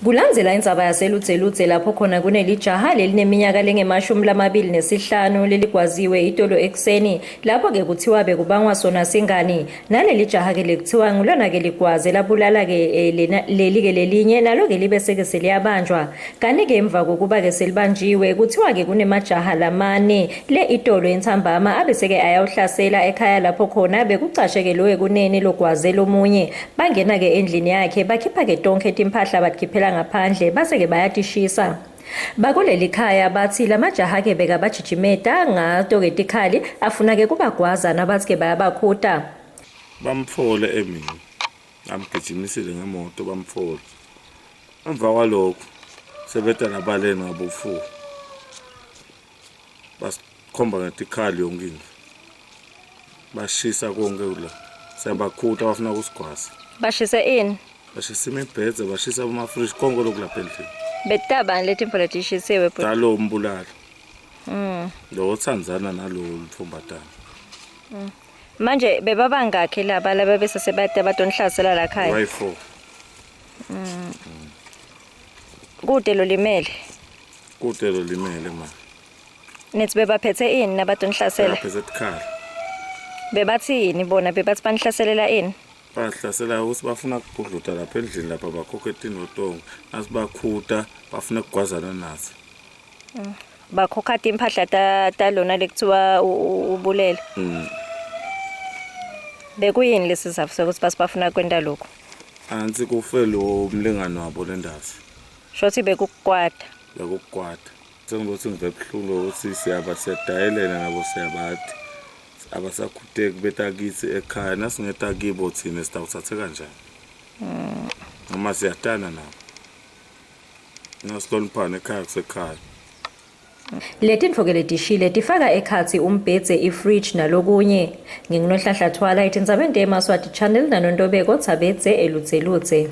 Kulandzela indzaba yaseLudzeludze lapho khona kunelijaha lelineminyaka lengema-25 leligwaziwe itolo ekuseni lapho-ke kuthiwa bekubangwa sona singani naleli jaha-ke lekuthiwa ngulona-ke ligwaze labulala-ke eh, leli-ke lelinye nalo-ke libe seke seliyabanjwa kanti-ke emva kokuba-ke selibanjiwe kuthiwa-ke kunemajaha lamane le itolo entsambama abe seke ayawuhlasela ekhaya lapho khona bekucashe-ke loyo kunene logwaze lomunye Bangena-ke endlini yakhe bakhipha-ke tonkhe timphahla batikhiphela ngaphandle base-ke bayatishisa. Bakuleli khaya bathi lamajaha-ke bekabajijimeta ngato-ke tikhali afuna-ke kubagwaza nabathi-ke bayabakhuta. Bamtfole emini amgijimisile ngemoto bamtfole. Emva kwalokho sebeta labaleni ngabo-four basikhomba ngetikhali yonke indlu bashisa konke kula siyabakhuta bafuna kusigwaza Bashise ini? bashisa imibhedze bashisa amafrishi konke lokhu lapha endlini Bekutabani letimfo letishisiwe bhuti? talo mbulali lo otsandzana nalo mtfombatana Manje bebabangakhi laba laba bese sebade batonihlasela la khaya? wayi-four Kude lolimele. Kude lolimele ma. Nithi bebaphethe ini nabatonihlasela? Bebaphethe tikhali. Bebathi yini bona bebathi banihlaselela ini? Bahlasela ukuthi bafuna kubhudluta lapha endlini lapha bakhokhe tinotongo. Nasibakhuta bafuna kugwazana nathi. Bakhokha timphahla ta talona lekuthiwa ubulele. Bekuyini lesizatfu sokuthi basi bafuna kwenta lokhu? Ansi kufe lo mlingani wabo lendazi. Shothi bekukukwata. Bekukukwata. Sengilothi ngive buhlungu ukuthi siyaba siyadayelena nabo siyabathi. Abasakhuteki beta kithi ekhaya nasingeta kibo thina sitawuthathe kanjani? Noma siyatana nabo. Nasihloniphana ekhaya kusekhaya. Letintfo-ke letishile tifaka ekhatsi umbhedze, ifridge nalokunye. NginguNohlanhla Thwala etindzabeni teMaswati Channel naNontobeko Tsabedze eLudzeludze.